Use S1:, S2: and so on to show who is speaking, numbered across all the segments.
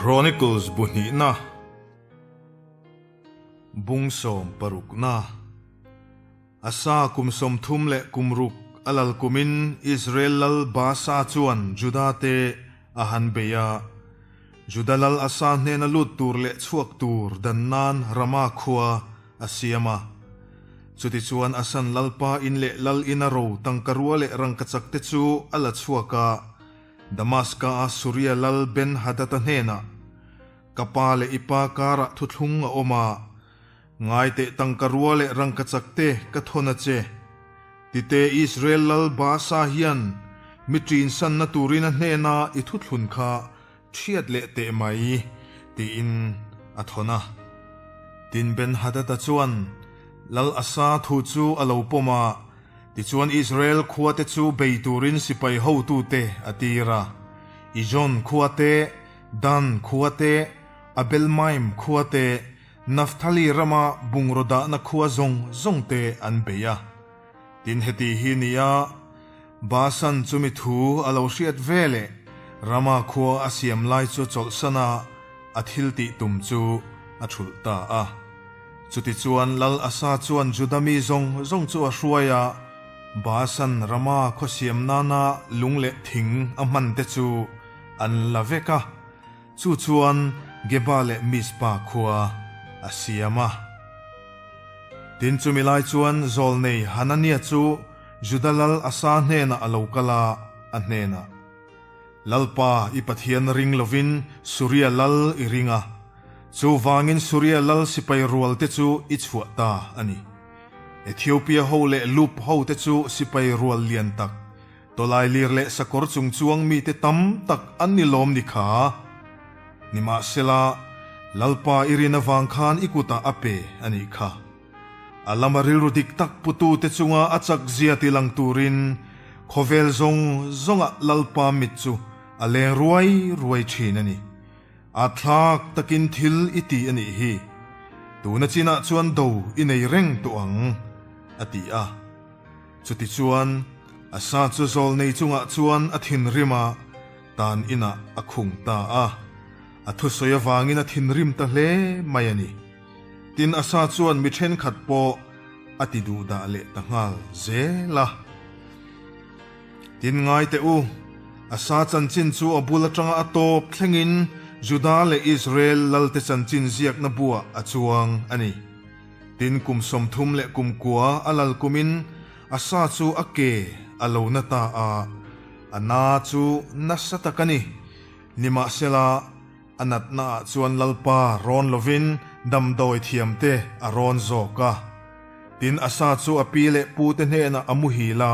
S1: Chronicles bu hnihna bung 60na Asa kum 30 leh kum ruk a lal kumin Israel lal Baasa chuan Juda te a han bei a. Juda lal Asa hnena lut tur leh chhuak tur dan nan Rama khua a siam a. Chutichuan Asan lalpa in leh lal ina ro tangkarua leh rangkachak te chu a la chhuak a, Damaska-a Suria lal Ben-Hadad-a hnenah, Ka pa leh i pa karah thuthlung a awm a, ngaiteh tangkarua leh rangkachak te ka thawn a che. Tite Israel lal Baasa hian mi ṭinsanna turin a hnena i thuthlun kha ṭhiat leh teh mai, tiin a thawn a. Tin Ben-Hadad-a chuan Lal Asa thu chu a lo pawm a, tichuan Israel khuate chu bei turin sipai hotute a tir a. Ijon khuate, Dan khuate, Abel-Maim khuate, Naphtali rama bungraw dahna khua zawng zawngte an bei a. Tin heti hi nia, Basan chumi thu a lo hriat ve leh Rama khua a siam lai chu chawlhsan a, a thil tih tum chu a thulh ta a. Chutichuan Lal Asa chuan Juda mi zawng zawng chu a hruai a, Basan Rama khaw siam nana lung leh thing a hman te chu an la vek a, chu chuan Geba leh Mizpa khua a siam a. Tin chumi lai chuan Zawlnei Hanania chu Juda lal Asa hnenah a lo kal a, a hnenah, Lalpa i Pathian ring lovin Suria lal i ring a, chuvangin Suria lal sipai rual te chu i chhuah ta a ni. Ethiopia ho leh Lub ho te chu sipai rual lian tak, tawlai lir leh sakawr chung chuang mite tam tak an ni lawm ni kha. Nimahsela, Lalpa i rin avang khan i kutah a pe a nih kha. A lama rilru dik tak putute chunga a chak zia ti lang turin khawvel zawng zawngah Lalpa mit chu a leng ruai ruai thin a ni. A thlak takin thil i ti a nih hi. Tuna chinah chuan do i nei reng tawh ang, a ti a. Chutichuan, Asa chu zawlnei chungah chuan a thinrim a, tan inah a khung ta a. A thusawi avangin a thinrim ta hle mai a ni. Tin Asa chuan mi thenkhat pawh a ti duh dah leh ta nghal zel a. Tin ngai teh u, Asa chanchin chu a bul atanga a tawp thlengin Juda leh Israel lalte chanchin ziakna buah a chuang a ni. Tin kum 30 leh kum kua a lal kumin Asa chu a ke a lo na ta a, a na chu nasa tak a ni. Nimahsela, A natna ah chuan Lalpa rawn lovin damdawi thiamte a rawn zawk a. Tin Asa chu a pi leh pute hnenah a muhil a,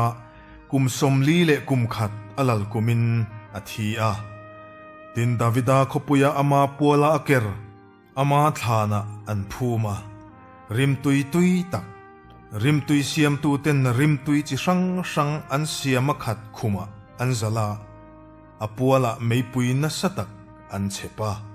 S1: kum 40 leh kum khat a lal kumin a thi a. Tin Davida khawpuia ama puala a ker, ama thlanah an phum a. Rimtui tui tak, rimtui siamtuten rimtui chi hrang hrang an siam a khat khumah an zalh a. A pualah meipui nasa tak an chep a.